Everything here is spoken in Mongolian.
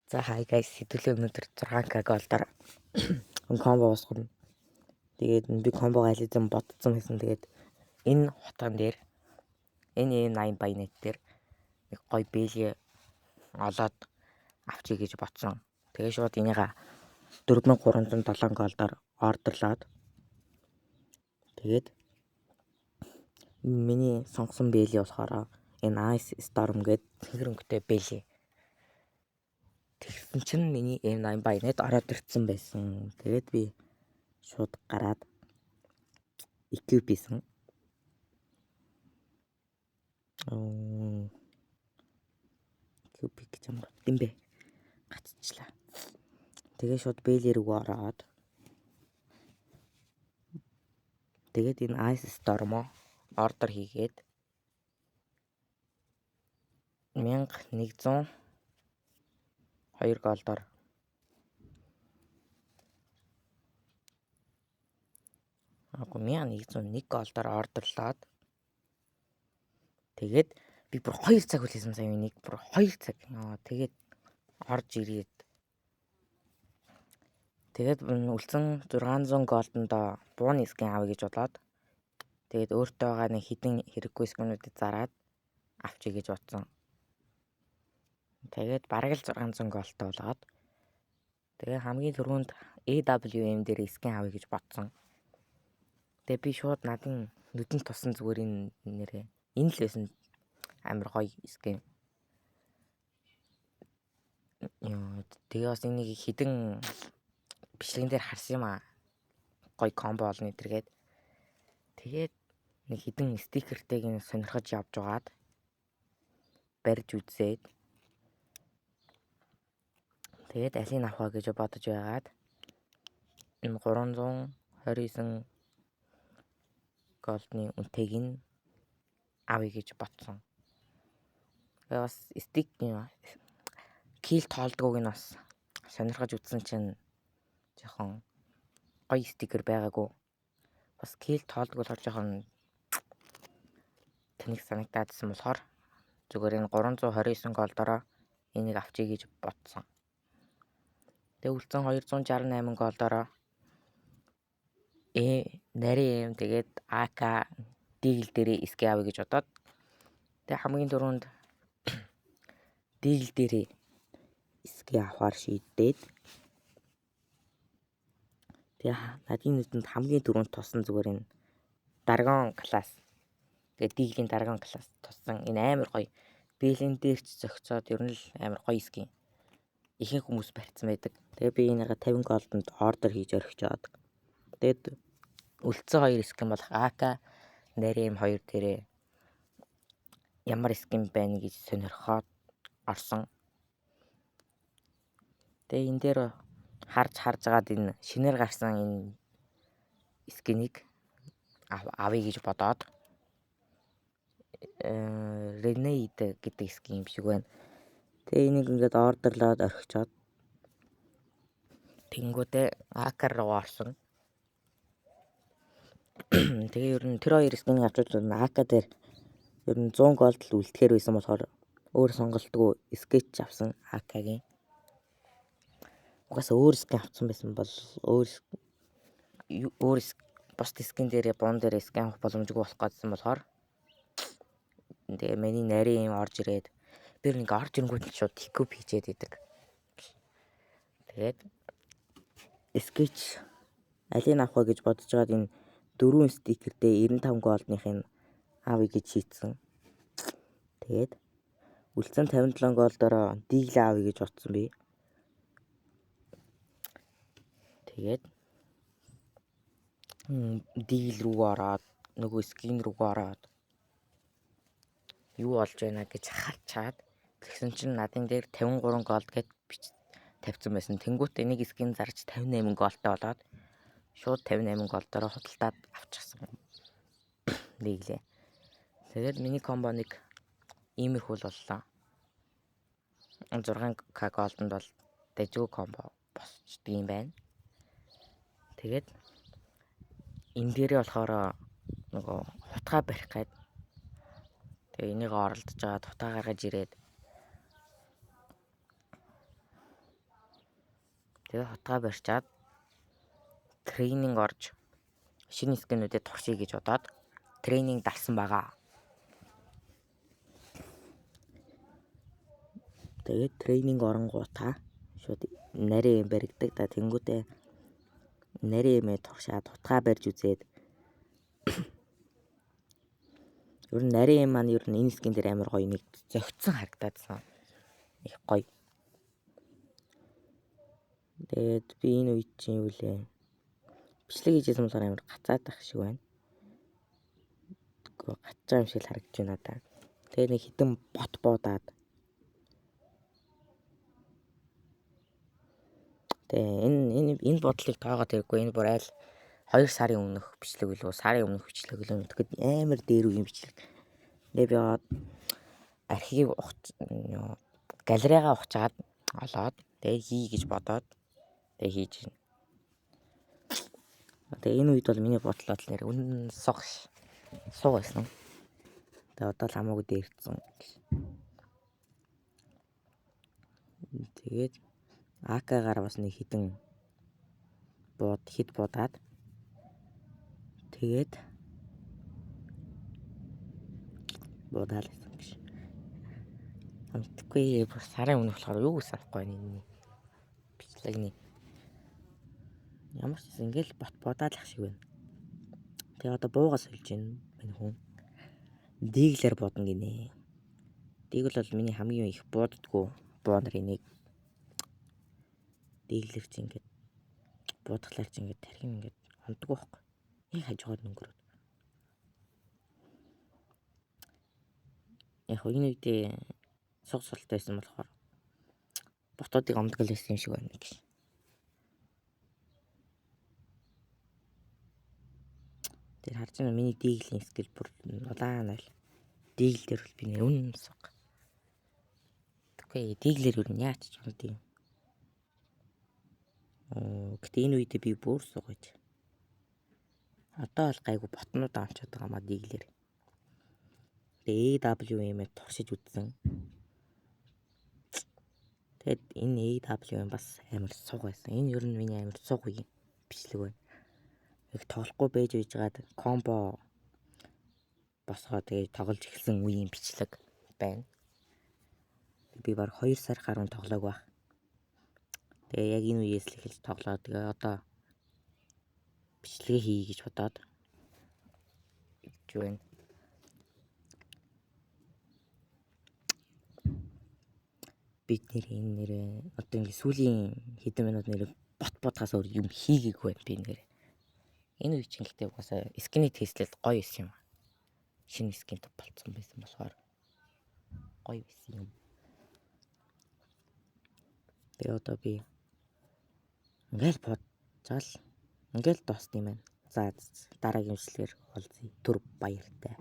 За hi guys, хэдүүлээ өнөөдөр 6K gold-оор combo босгоно. Тэгээд би combo-го аль хэзээ бодсон байсан. Тэгээд энэ хутган дээр энэ M8 bayonet дээр нэг гоё бээлий олоод авчия гэж бодсон. Тэгээд шууд энийга 4307 gold-оор order-лоод тэгээд миний сонгосон бээлий болохоор энэ Ice Storm гэдэг цэнгэр өнгөтэй бээлий. Тэгсэн чинь миний M8 bayonet ороод ирсэн байсан. Тэгээд би шууд гараад equip хийсэн. Equip гэж ямар юм бэ? Гацчихлаа. Тэгээ шууд бээлий рүү ороод тэгээд энэ Ice Storm-о order хийгээд 1102 gold-оор аагүй 1101 gold-оор order-лоод тэгээд би бүр 2 цаг хүлээсэн сая энийг бүр 2 цаг. Тэгээд орж ирээд тэгээд үлдсэн 600 gold-ондоо бууны skin авъя гэж бодоод тэгээд өөртөө байгаа нэг хідэн хэрэггүй skin-үүдийг зараад авчия гэж бодсон. Тэгээд бараг л 600 gold-той болгоод тэгээ хамгийн түрүүнд AWM дээр skin авъя гэж бодсон. Тэгээ би шууд надын нүдэнд тусан зүгээр энэ нэрээ энэ л байсан амар гоё skin. Тэгээ бас энийг хідэн бичлэгэн дээр харсан юм аа. Гоё combo олно тэргээд. Тэгээд нэг хідэн стикертэйг нь сонирхож явж байгаад барьж үзээд тэгээд алийг авах вэ гэж бодож байгаад энэ 329 gold-ны үнэтэйг нь авъя гэж бодсон. Тэгээ бас стик kill тоолдгоог нь бас сонирхож үзсэн чинь жоохон гоё стикер байгаагүй. Бас kill тоолдог болохоор жоохон тэнэг санагдаадсан болохоор зүгээр энэ 329 gold-ороо энийг авчия гэж бодсон. Тэгээ үлдсэн 268 gold-ороо нарийн юм тэгээд AK Deagle дээрээ skin авъя гэж бодоод тэгээ хамгийн түрүүнд Deagle дээрээ skin авахар шийдээд тэгээ надын нүдэнд хамгийн түрүүнд туссан зүгээр энэ Dragon class. Тэгээ Deagle-ийн Dragon class туссан. Энэ амар гоё. Бэлэн дээр ч зохицоод ер нь л амар гоё skin. Ихэнх хүмүүс барьцсан байдаг. Тэгээ би энийга 50 gold-онд order хийж орхичоод тэгээд үлдсэн хоёр skin болох AK нарийн M2 дээрээ ямар skin байна гэж сонирхоод орсон. Тэгээ энэ дээр харж хагаад энэ шинээр гарсан энэ skin-ийг авъя гэж бодоод Renade гэдэг skin юм шиг байна. Тэгээ энийг ингээд order-лоод орхичоод тэгэнгүүтээ AK руу орсон. Тэгээ ер нь тэр хоёр skin-ийг авчвал AK дээр ер нь 100 gold л үлдэхээр байсан болохоор өөр сонголтгүй sketch авсан AK-гийн. Угаасаа өөр skin авсан байсан бол өөр бусд skin дээрээ бун дээр skin авах боломжгүй болох гэсэн болохоор тэгээ миний нарийн юм орж ирээд би нэг орж ирэнгүүт л шууд equip хийчээд идэг. Тэгээд sketch алийг авах вэ гэж бодож байгаад энэ 4 стикертэй 95 gold-ных нь авъя гэж шийдсэн. Тэгээд үлдсэн 57 gold-ороо Deagle авъя гэж бодсон би. Тэгээд Deagle рүү ороод нөгөө skin рүү ороод юу болж байна гэж харчаад тэгсэн чинь надын дээр 53 gold гэд тавьсан байсан. Тэнгүүт энийг skin зарж 58 gold-той болоод шууд 58 gold-ороо худалдаад авчихсан. Deagle. Тэгээд миний combo нэг иймэрхүү л боллоо. 6K gold-онд бол дэжүү combo босчдөг юм байна. Тэгээд энэ дээрээ болохоор нөгөө хутгаа барих гээд тэгээ энийг оролдож байгаа хутгаа гаргаж ирээд Тэгээ хутгаа барьчаад training орж шинэ skin үүдэд туршия гэж бодоод training дарсан байгаа. Тэгээд training оронгуудаа шууд нарийн юм баригдаг. Да тэнгүүтээ нарийн юмээ туршаад хутгаа барьж үзээд ер нь нарийн юм маань ер нь энэ skin дээр амар гоё нэг зөгцсөн харагдаадсан. Их гоё. Тэгээд би энэ үед чинь юу лээ? Бичлэг хийжсэн болохоор амар гацаад ах шиг байна. Тэгвэл гацаа юм шиг л харагдаж байна надаа. Тэгээд нэг хитэн бот буудаад. Тэгээ энэ бодлыг тоогоод хэрэггүй. Энэ бүр айл 2 сарын өмнөх бичлэг үлээ, сарын өмнөх бичлэг үлээ. Тэгэхэд амар дээр үеийн бичлэг. Тэгээ би архивыг галерейгаа ухчаад олоод тэгээ хий гэж бодоод тэгээ хийж байна. Тэгээ энэ үед бол миний бодлоо л нэр үнэн суг байсан. Тэгээ одоо л хамаагүй дээрдсэн. Тэгээд АК-гаар бас нэг хідэн бууд хэд буудаад тэгээд буудаал гэсэн гэж. Амтгүй бүр сарын өмнө болохоор юу гэж санахгүй байна энэ бичлэгний. Ямар ч гэсэн ингээл бот буудаал ах шиг байна. Тэгээ одоо буугаа сольж байна мань хүн. Диглэр буудна гинэ. Дигл бол миний хамгийн их бууддаггүй буу нарын нэг. Диглэр чи ингээд буудахлаар чи ингээд тархин ингээд ондгүй байхгүй. Яг хажуугаар өнгөрөөд. Яг энэ үедээ суг султай байсан болохоор ботуудыг омдог л байсан юм шиг байна гэж. Тэр харж байна миний диглийн skill бүр улаан айл. Дигл дээр бол би нэр үнэн суг. Тэгэхгүй диглэр юу яаж ч юм тийм. Гэтэ энэ үед би бүр суг гэж. Одоо бол гайгүй ботнууд авчаад байгаа маа диглэр. Тэгээ AWM-ээ туршиж үзсэн. Тэгээд энэ AWM бас амар суг байсан. Энэ ер нь миний амар суг үеийн бичлэг байна. Их тоглохгүй байж байжгаад combo босгоо тэгээд тоглож эхэлсэн үеийн бичлэг байна. Би баг 2 сар гаруй тоглоог байх. Тэгээ яг энэ үеэс л эхэлж тоглоод тэгээ одоо бичлэгээ хийе гэж бодоод гэж байна. Бид нэр энэ нэрээ одоо ингэ сүүлийн хэдэн минут нэр бот бодхаас өөр юм хийгээгүй байна би нэр. Энэ үе чинь гэхдээ угаасаа skin ий тестлэл гоё байсан юм. Шинэ skin болцсон байсан болохоор гоё байсан юм. Тэгээ одоо би ингээл бодцаал ингээл дуусна юм байна. За дараагийн бичлэгээр уулзъя. Түр баяртай.